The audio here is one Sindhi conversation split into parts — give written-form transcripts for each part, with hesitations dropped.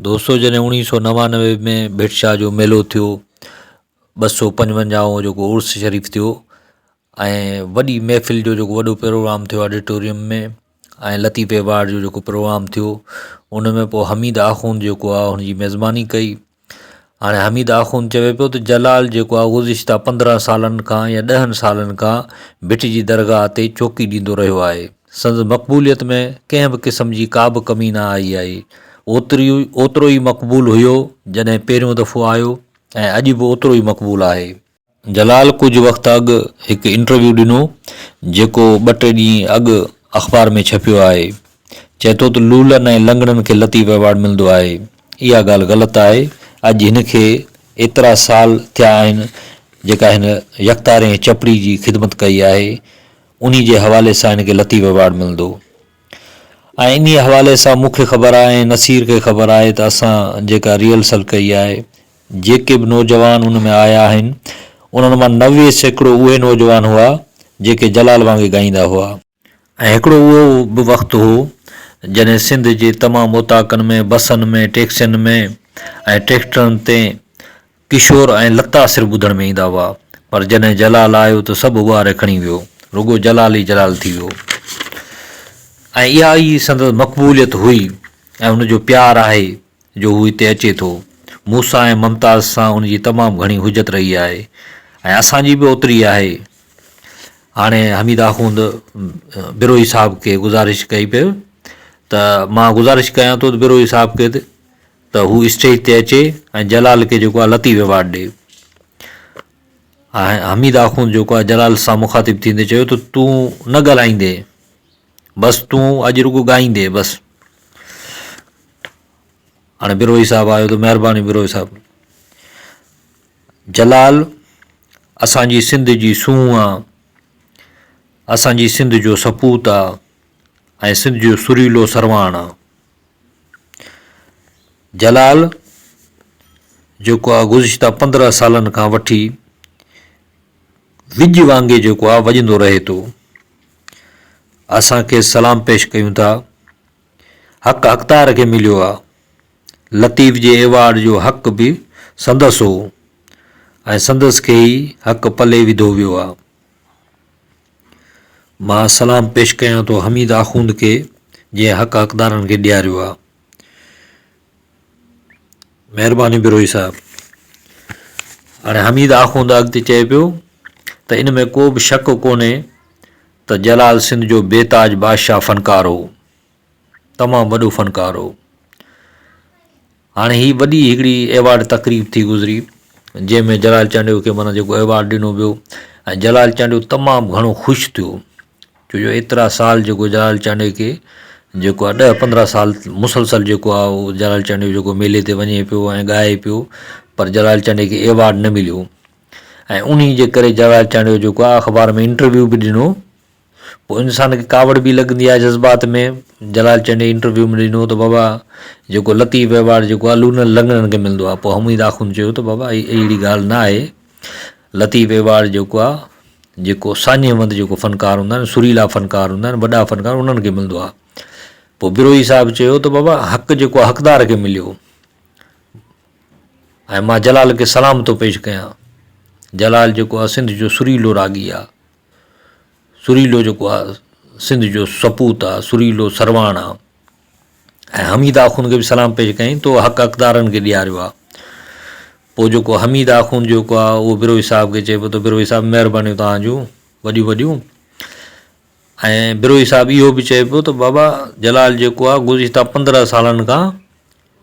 دوستو جڏهن اوڻيهه سو 99 ۾ ڀٽ شاهه جو ميلو ٿيو، 255 جيڪو عرس شريف ٿيو ۽ وڏي محفل جو جيڪو وڏو پروگرام ٿيو آڊيٽوريم ۾ ۽ لطيف ايوارڊ جو جيڪو پروگرام ٿيو ان ۾ پوء حميد آخوند جيڪو آهي ان جي ميزباني ڪئي. هاڻي حميد آخوند چوي پيو ته جلال جيڪو آهي گذشته 15 سالن کان يا 10 سالن کان ڀٽ جي درگاهه تي چوڪي ڏيندو رهيو آهي. سندس مقبوليت ۾ ڪنهن به قسم جي ڪا به ڪمي نه آئي آهي. اوتري اوترو ئي مقبول هيو جڏهن پهريون دفعو آيو ۽ اڄ به اوترو ئي مقبول آهي. جلال ڪجهه وقت اڳ هڪ انٽرويو ڏنو جيڪو ٻه ٽي ڏينهن اڳ اخبار ۾ ڇپيو آهي. چئي ٿو ته لولن ۽ لنگڙن کي لطيف ايوارڊ ملندو آهي. اها ڳالهه غلط آهي. اڄ هن کي ايترا سال ٿيا آهن جيڪا هن يڪتاري ۽ چپڙي جي خدمت ڪئي آهي انهي جي حوالي سان هن کي لطيف ايوارڊ ملندو ۽ انهي حوالي سان مون کي خبر آهي ۽ نصير کي خبر آهي ته اسان جيڪا ريهرسل ڪئي آهي جيڪي به نوجوان ان ۾ آيا آهن، انهن مان 90% اهي نوجوان هئا، جيڪي جلال وانگي ڳائيندا هئا. ۽ هڪڙو اهو به وقت هو، جڏهن سنڌ جي تمام اوطاقن ۾، بسن ۾، ٽيڪسين ۾ ۽ ٽريڪٽرن تي ڪشور ۽ لتا صرف ٻڌڻ ۾ ايندا هئا، پر جڏهن جلال آيو ته سڀ اٻاري کڻي ويو، رڳو جلال ئي جلال ٿي ويو. ۽ اها ئي سندس مقبوليت هئي ۽ ان جو پيار آهي، جو هو هتي اچي ٿو. مون سان ۽ ممتاز سان ان جي تمام گهڻي حجت رهي آهي ۽ اسان جي به اوتري آهي. هاڻي حميد آخوند بروهي صاحب کي گذارش ڪئي پيو ته مان گذارش ڪيان ٿو ته بروهي صاحب کي ته هو اسٽيج تي اچي ۽ جلال کي جيڪو آهي لطيف ايوارڊ ڏي. ۽ حميد آخوند جيڪو آهي جلال سان مخاطب ٿيندي چيو ته تون نه ڳالهائيندين بس تون اڄ رڳو ڳائيندين بس. هاڻي بروهي صاحب آيو ته مهرباني بروهي صاحب. جلال اسان جي سنڌ جي سونهن آ، اسان جي سنڌ جو سپوت آ ۽ سنڌ جو سريلو سرواڻ آ. جلال جيڪو آ گذشته 15 سالن کان وٺي وڄ وانگي جيڪو آ وڄندو رهي ٿو. اسان کيس سلام پيش ڪيون ٿا. حق حقدار کي مليو آ. لطيف جي ايوارڊ جو حق به سندس هو ۽ سندس کي ئي حق پلي وڌو ويو آ. مان سلام پيش ڪيان ٿو حميد آخوند کي جنهن حق حقدارن کي ڏياريو آ. مهرباني بروهي صاحب. هاڻي حميد آخوند اڳتي چئي پيو ته ان ۾ ڪو به شڪ ڪونهي ته جلال سنڌ جو بي تاج بادشاهه فنڪار هو. تمام وڏو فنڪار هو. هاڻي هي وڏي هڪڙي ايوارڊ تقريب ٿي گذري جنهن ۾ جلال چانڊيو کي معنيٰ جيڪو ايوارڊ ڏنو ويو ۽ جلال چانڊيو تمام گهڻو خوش ٿيو ڇو جو ايترا سال جيڪو جلال چانڊيي کي جيڪو آهي 10 15 سال مسلسل جيڪو آهي اهو جلال چانڊيو جيڪو ميلي تي وڃي پيو ۽ ڳائي پيو پر جلال چانڊيي کي ايوارڊ نه مليو ۽ انهي جي ڪري جلال چانڊيو جيڪو آهي اخبار ۾ انٽرويو به ڏنو پوء انسان کي ڪاوڙ به لڳندي آهي جذبات ۾ جلال چنڊي انٽرويو ۾ ڏنو ته بابا جيڪو لطيف ايوارڊ جيڪو آهي لونل لنگڙن کي ملندو آهي پوء حميد آخوند چيو ته بابا اهڙي ڳالهه نه آهي لطيف ايوارڊ جيڪو آهي جيڪو ساڃهه وند جيڪو فنڪار هوندا آهن سريلا فنڪار هوندا آهن وڏا فنڪار انهن کي ملندو آهي پوء بروهي صاحب چيو ته بابا حق جيڪو آهي حقدار کي مليو ۽ مان جلال کي سلام ٿو پيش ڪيان جلال جيڪو آهي سنڌ جو سريلو راڳي آهي سريلو جيڪو آ سنڌ جو سپوت آ سريلو سرواڻ آ ۽ حميد آخوند کي به سلام پيش ڪيائين تو حق حقدارن کي ڏياريو آ پوء جيڪو حميد آخوند جيڪو آ اهو بروهي صاحب کي چئي پيو ته بروهي صاحب مهربانيون توهان جون وڏيون وڏيون ۽ بروهي صاحب اهو به چئي پيو ته بابا جلال جيڪو آ گذشته 15 سالن کان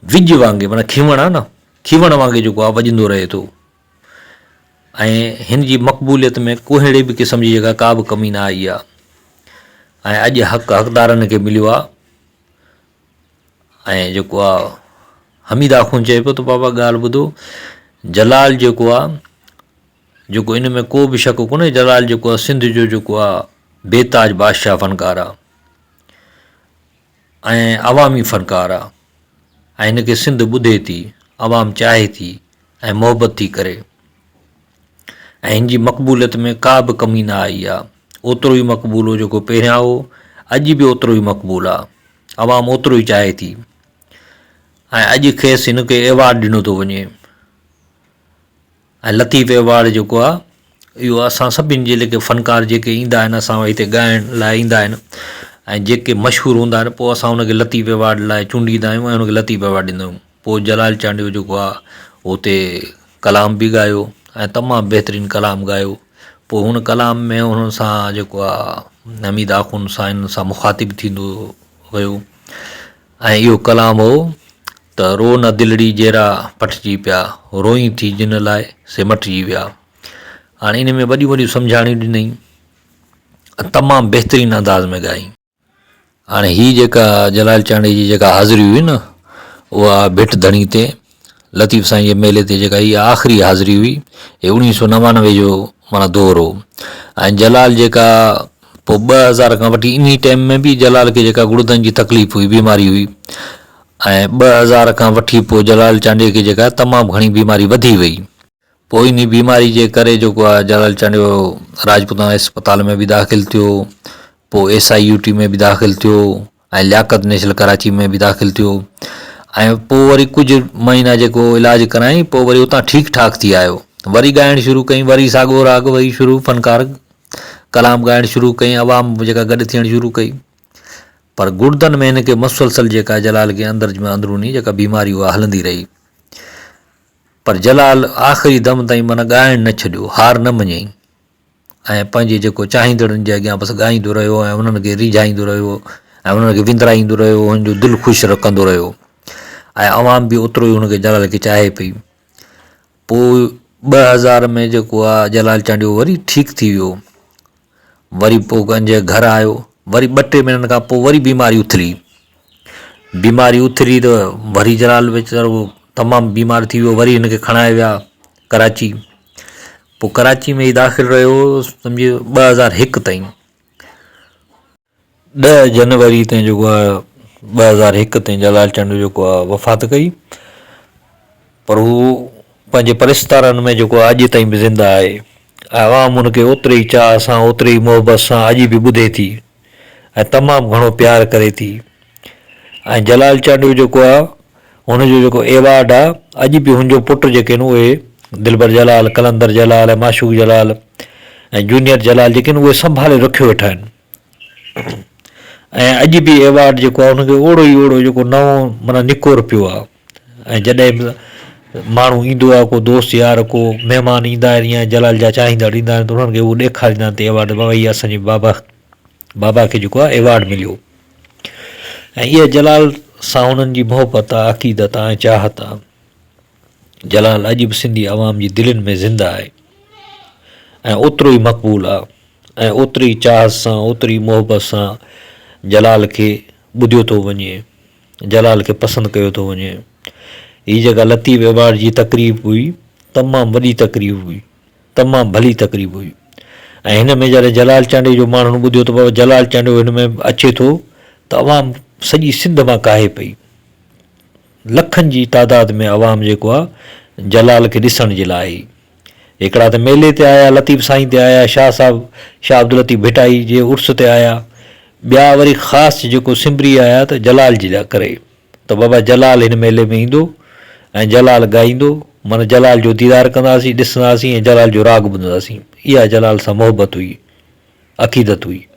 وڄ وانگي معنيٰ کيوڻ آ نه کيوڻ وانگي جيڪو آ وڄندو رهي ٿو ۽ هن جي مقبوليت ۾ ڪهڙي به قسم جي جيڪا ڪا به ڪمي نه آئي آهي ۽ اڄ حق حقدارن کي مليو آهي ۽ جيڪو آهي حميد آخوند چئي پيو ته بابا ڳالهه ٻڌو جلال جيڪو آهي جيڪو ان ۾ ڪو به شڪ ڪونهي جلال جيڪو آهي سنڌ جو جيڪو آهي بي تاج بادشاهه فنڪار آهي ۽ عوامي فنڪار آ ۽ هن کي سنڌ ٻڌي ٿي، عوام چاهي ٿي ۽ محبت ٿي ڪري ۽ هن جي مقبوليت ۾ ڪا به ڪمي نه آئي آ، اوترو ئي مقبول هو جيڪو پهريان هو، اڄ به اوترو ئي مقبول آ، عوام اوترو ئي چاهي ٿي. ۽ اڄ کيس هن کي ايوارڊ ڏنو ٿو وڃي ۽ لطيف ايوارڊ جيڪو آهي اهو اسان سڀني جي جيڪي فنڪار جيڪي ايندا آهن اسان وٽ هتي ڳائڻ لاء ايندا آهن ۽ جيڪي مشهور هوندا آهن پوء اسان ان کي لطيف ايوارڊ لاء چونڊيندا آهيون ۽ ان کي لطيف ايوارڊ ڏيندا آهيون پوء جلال چانڊيو جيڪو آهي اتي ڪلام به ڳايو ۽ تمام بهترين ڪلام ڳايو پوء هن ڪلام ۾ هن سان جيڪو آهي حميد آخوند سان هن سان مخاطب ٿيندو ويو ۽ اهو ڪلام هو ته رو نه دلڙي جيرا پٽجي پيا، روئين ٿي جن لاء سي مٽجي ويا. هاڻي ان ۾ وڏيون وڏيون سمجهاڻيون ڏنائين ۽ تمام بهترين انداز ۾ ڳائي. هاڻي هي جيڪا جلال چانڊيي جي جيڪا حاضري هئي نه اها ڀٽ ڌڻي تي لطيف سائين جي ميلي تي جيڪا هي آخري حاضري هئي هي اوڻيهه سو 99 جو معنيٰ دور هو ۽ جلال جيڪا پوء 2000 کان وٺي انهي ٽائيم ۾ به جلال کي جيڪا گڙدن جي تڪليف هئي بيماري هئي ۽ 2000 کان وٺي پوء جلال چانڊيي کي جيڪا تمام گهڻي بيماري وڌي وئي. پوء انهي بيماري جي ڪري جيڪو آهي جلال چانڊيو راجپوتانا اسپتال ۾ به داخل ٿيو پوء ايس I U ٽي ۾ به داخل ٿيو ۽ لياقت نيشنل ڪراچي ۾ به داخل ٿيو ۽ پوء وري ڪجهه مهينا جيڪو علاج ڪرائين پوء وري اتان ٺيڪ ٺاڪ ٿي آيو وري ڳائڻ شروع ڪيائين وري ساڳو راڳ وري شروع فنڪار ڪلام ڳائڻ شروع ڪيائين عوام جيڪا گڏ ٿيڻ شروع ڪئي پر گڙدن ۾ هن کي مسلسل جيڪا جلال کي اندر ۾ اندروني جيڪا بيماري اها هلندي رهي پر جلال آخري دم تائين معنيٰ ڳائڻ نه ڇڏيو هار نه مڃيائين ۽ پنهنجي جيڪو چاهيندڙن جي اڳيان بس ڳائيندو رهيو ۽ انهن کي ريجهائيندو رهيو ۽ انهن کي وندرائيندو رهيو انهن جو دل خوش رکندو رهيو ۽ عوام به اوترو ئي هن کي جلال کي چاهي پئي پوء 2000 ۾ جيڪو آ جلال چانڊيو وري ٺيڪ ٿي ويو وري پوء پنهنجي گهر آيو وري ٻه ٽي مهينن کان پوء وري بيماري اٿلي بيماري اٿلي ته وري جلال ويچارو تمام بيمار ٿي ويو وري هن کي کڻائي ويا ڪراچي پوء ڪراچي ۾ ئي داخل رهيو سمجهه 2001 تائين. 10 جنوري تائين جيڪو آهي 2001 تائين جلال چانڊيو جيڪو آهي وفات ڪئي پر هو پنهنجي پرستارن ۾ جيڪو آهي اڄ تائين به زنده آهي ۽ عوام ان کي اوتري ئي چاهه سان اوتري ئي محبت سان اڄ به ٻڌي ٿي ۽ تمام گهڻو پيار ڪري ٿي ۽ جلال چانڊيو جيڪو آهي هن جو جيڪو ايوارڊ آ اڄ به هن جو پٽ جيڪي آهن اهي دلبر جلال، قلندر جلال ۽ معشوق جلال ۽ جونيئر جلال جيڪي آهن اهي سنڀالي رکيو ويٺا آهن ۽ اڄ به ايوارڊ جيڪو آ هن کي اوڙو ئي اوڙو جيڪو نئون معنيٰ نڪور پيو آ ۽ جڏهن به ماڻهو ايندو آ ڪو دوست يار ڪو مهمان ايندا آهن يا جلال جا چاهيندڙ ايندا آهن ته انهن کي اهو ڏيکاريندا آهن ته ايوارڊ بابا هي اسان جي بابا بابا کي جيڪو آ ايوارڊ مليو. ۽ اها جلال سان انهن جي محبت آ، عقيدت آ ۽ چاهت آ. جلال اڄ به سنڌي عوام جي دلين ۾ زنده آهي ۽ اوترو ئي مقبول آ ۽ اوتري ئي چاهت سان اوتري ئي محبت سان جلال کي ٻڌيو ٿو وڃي، جلال کي پسند ڪيو ٿو وڃي. هي جيڪا لطيف ايوارڊ جي تقريب هئي تمام وڏي تقريب هئي. تمام ڀلي تقريب هئي ۽ هن ۾ جڏهن جلال چانڊيي جو ماڻهن ٻڌيو ته بابا جلال چانڊيو هن ۾ اچي ٿو ته عوام سڄي سنڌ مان ڪاهي پئي. لکن جي تعداد ۾ عوام جيڪو آ جلال کي ڏسڻ جي لاء آئي. هڪڙا ته ميلي تي آيا، لطيف سائين تي آيا، شاهه صاحب شاهه عبداللطيف ڀٽائي جي عرس تي آيا، ٻيا وري خاص جيڪو سنبري آيا ته جلال جي ڪري. ته بابا جلال هن ميلي ۾ ايندو ۽ جلال ڳائيندو، معنيٰ جلال جو ديدار ڪنداسين، ڏسنداسين ۽ جلال جو راڳ ٻڌنداسين. اها جلال سان محبت هئي، عقيدت هئي.